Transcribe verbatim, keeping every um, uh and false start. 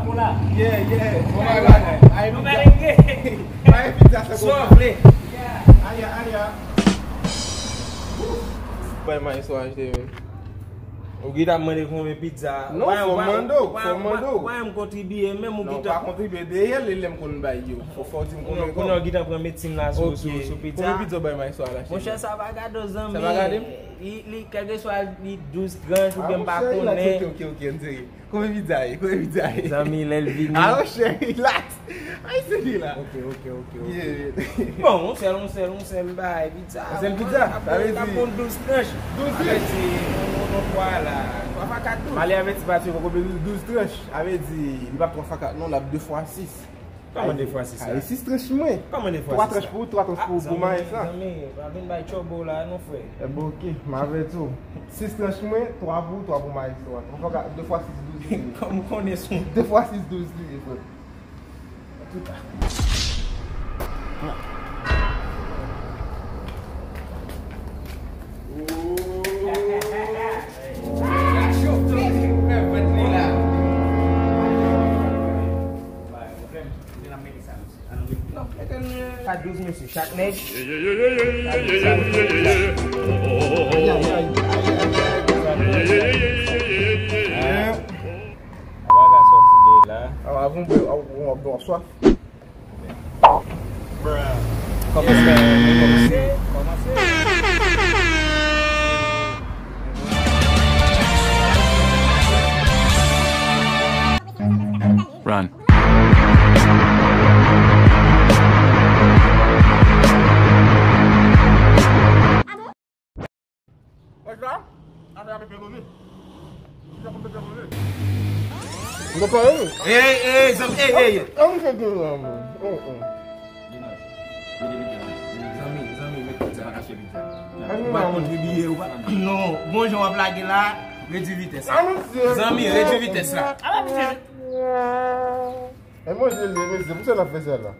Kapola. Yeah, yeah. Bon bagay. Ay, pizza. Ay, pizza, sa bon. Sofle. Aya, aya. Bay maestro achte, wi. Ou gentan mande konbyen pizza? Non, fò mande w, fò mande w. Wè, m kontribye, menm ou gentan. Non, pa kontribye, dèyè li lè m konn bay yo. Fò, fò w di m konbyen. Kounye a ou gentan pran medsin la sou, sou, sou pizza. Konbyen pizza w bay maestro a la, cheri? Monchè, sa pa gade w, zanmi. Sa pa gade m? Li, li, kèlkeswa li douz tranch oubyen m pa konnen. Ah, monchè, ok, ok, ok, ok, m serye. Konbyen pizza ye? Konbyen pizza ye? Zanmi, lè l vini. Ah, monchè, relax. Ay, se li la. Ok, ok, ok, ok. Yeah. Bon, yon sèl, yon sèl, yon sèl bagay, pizza. Yon sèl pizza? Sa vle di, ta pran douz tranch. Douz tranch? Sa vle di, yon, yon, yon twa la. Twa fwa kat, douz. M ale avèti pati yo, poko bliye douz tranch. Sa vle di, li p ap twa fwa kat, non, l ap de fwa sis. Kòman de fwa sis la? Ay, sis tranch mwen. Kòman de fwa sis la? Twa tranch pou ou, twa tranch pou, pou mayès la. Zanmi, pa vin bay tchòbo la, non, frè. Enben, ok, m avèti w. Sis tranch mwen, twa pou ou, twa pou mayès la. Twa fwa kat, de fwa sis, douz li ye. Kòm ou konnen son. De fwa sis, douz li ye, frè. Sa douz mesye, chak nèg. Sa douz, sa douz. Sa bagay sòti de la. Avan w bwè, w ap bwè w swaf. Kòmanse, kòmanse, kòmanse. Run. Wè sa? Afè a pèpè move. Li pèpè move. Mwen pa wè. Ey, ey, zanmi, ey, ey. An, an, an, an, an. Zanmi, zanmi, met pizza. Ou pa kontribiye, ou pa. Non, bon jan w ap lage la, redui vitès la. Zanmi, redui vitès la. E manje li, mesye, pou sa n ap fè sa la.